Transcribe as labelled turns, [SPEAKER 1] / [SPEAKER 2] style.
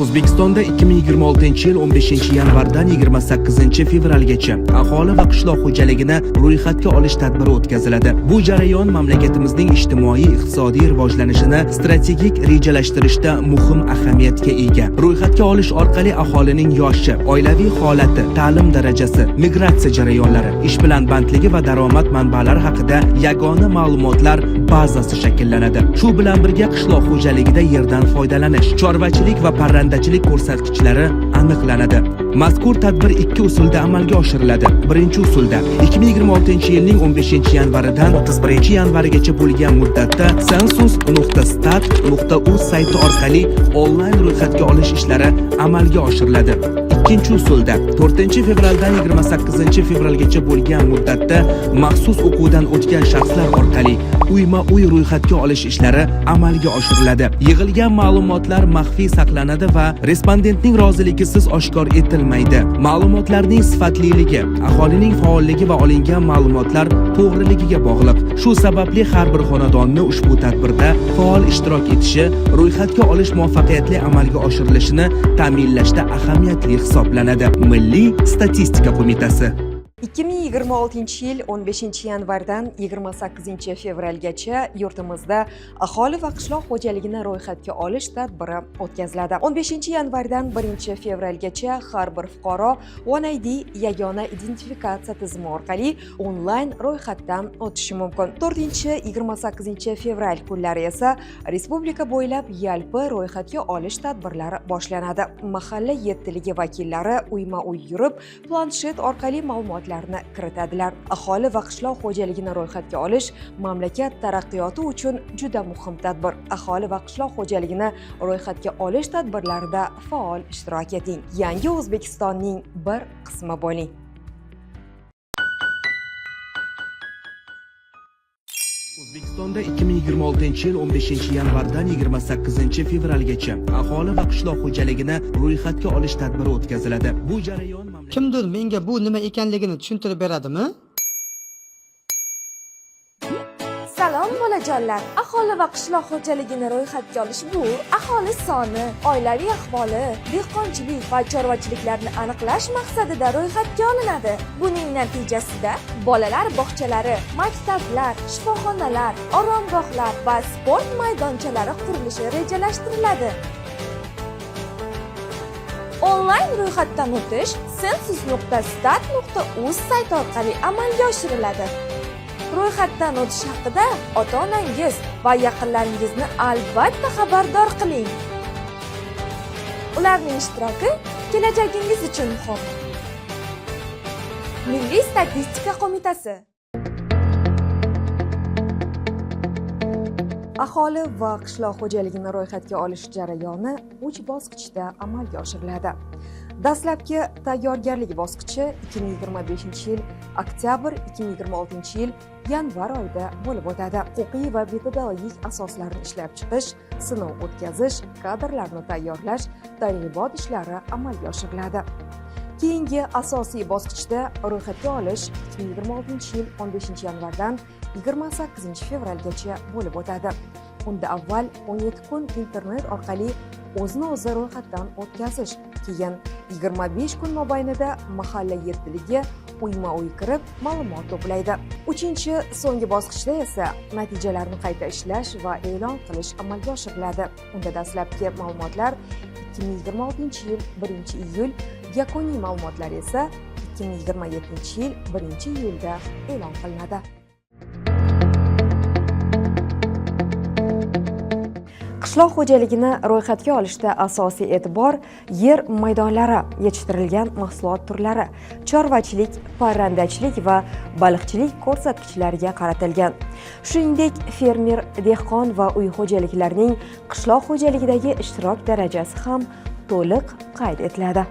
[SPEAKER 1] O'zbekistonda 2026-yil 15-yanvardan 28-fevralgacha aholi va qishloq xo'jaligini ro'yxatga olish tadbiri o'tkaziladi. Bu jarayon mamlakatimizning ijtimoiy iqtisodiy rivojlanishini strategik rejalashtirishda muhim ahamiyatga ega. Ro'yxatga olish orqali aholining yoshi, oilaviy holati, ta'lim darajasi, migratsiya jarayonlari, ish bilan bandligi va daromad manbalari haqida yagona ma'lumotlar bazasi shakllanadi. Shu bilan birga qishloq xo'jaligida yerdan foydalanish, chorvachilik va parrandachilik ko'rsatkichlari aniqlanadi. Mazkur tadbir ikki usulda amalga oshiriladi. Birinchi usulda 2026-yilning 15-yanvaridan 31-yanvarigacha bo'lgan muddatda census.stat.uz sayti orqali onlayn ro'yxatga olish ishlari amalga oshiriladi. Ikkinchi usulda 4-fevraldan 28-fevralgacha bo'lgan muddatda maxsus o'quvdan o'tgan shaxslar orqali uyma-uy ro'yxatga olish ishlari amalga oshiriladi. Yig'ilgan ma'lumotlar maxfiy saqlanadi va respondentning roziligisiz oshkor etilmaydi. Ma'lumotlarning sifatliligi aholining faolligi va olingan ma'lumotlar to'g'riligiga bog'liq. Shu sababli har bir xonadonni ushbu tadbirda faol ishtirok etishi ro'yxatga olish muvaffaqiyatli amalga oshirilishini ta'minlashda ahamiyatli hisoblanadi. Milliy statistika qo'mitasi.
[SPEAKER 2] 2026-yil 15-yanvardan 28-fevralgacha yurtimizda aholi va qishloq xo'jaligini ro'yxatga olish tadbiri o'tkaziladi. 15-yanvardan 1-fevralgacha har bir fuqaro One ID yagona identifikatsiya tizimi orqali onlayn ro'yxatdan o'tishi mumkin. 4-28 fevral kunlari esa respublika bo'ylab yalpi ro'yxatga olish tadbirlari boshlanadi. Mahalla yettiligi vakillari uyma-uy yurib, planshet orqali ma'lumotlarni kiritadilar. Aholi va qishloq xo'jaligini ro'yxatga olish mamlakat taraqqiyoti uchun juda muhim tadbir. Aholi va qishloq xo'jaligini ro'yxatga olish tadbirlarida faol ishtirok eting. Yangi O'zbekistonning bir qismi bo'ling.
[SPEAKER 1] O'zbekistonda 2026-yil 15-yanvardan 28-fevralgacha aholi va qishloq xo'jaligini ro'yxatga olish tadbiri o'tkaziladi. Bu jarayon mamlakat
[SPEAKER 3] Kimdir menga bu nima ekanligini tushuntirib beradimi?
[SPEAKER 4] Salom, bolajonlar. Aholi va qishloq xo'jaligini ro'yxatga olish bu aholi soni, oilaviy ahvoli, dehqonchilik va chorvachiliklarni aniqlash maqsadida ro'yxatga olinadi. Buning natijasida bolalar bog'chalari, maktablar, shifoxonalar, oromgohlar va sport maydonchalari qurilishi rejalashtiriladi. Onlayn ro'yxatdan o'tish census.stat.uz sayti orqali amalga oshiriladi. Ro'yxatdan o'tish haqida ota-onangiz va yaqinlaringizni albatta xabardor qiling. Ularning ishtiroki kelajagingiz uchun muhim. Milliy statistika qo'mitasi.
[SPEAKER 2] Aholi va qishloq xo'jaligini ro'yxatga olish jarayoni 3 bosqichda amalga oshiriladi. Dastlabki tayyorgarlik bosqichi 2025-yil oktyabr, 2026-yil yanvar oyida bo'lib o'tadi. Huquqiy va metodologik asoslarni ishlab chiqish, sinov o'tkazish, kadrlarni tayyorlash, targ'ibot ishlari amalga oshiriladi. Keyingi asosiy bosqichda ro'yxatga olish 2026-yil 15-yanvardan 28-fevralgacha bo'lib o'tadi. Unda avval 17 kun internet orqali o'zini o'zi ro'yxatdan o'tkazish, keyin 25 kun mobaynida mahalla yettiligi uyma-uy kirib ma'lumot to'playdi. Uchinchi, so'nggi bosqichda esa natijalarni qayta ishlash va e'lon qilish amalga oshiriladi. Unda dastlabki ma'lumotlar 2026-yil 1-iyul, yakuniy ma'lumotlar esa 2027-yil 1-iyulda e'lon qilinadi. Qishloq xo'jaligini ro'yxatga olishda asosiy e'tibor yer maydonlari, yetishtirilgan mahsulot turlari, chorvachilik, parrandachilik va baliqchilik ko'rsatkichlariga qaratilgan. Shuningdek, fermer, dehqon va uy xo'jaliklarining qishloq xo'jaligidagi ishtirok darajasi ham to'liq qayd etiladi.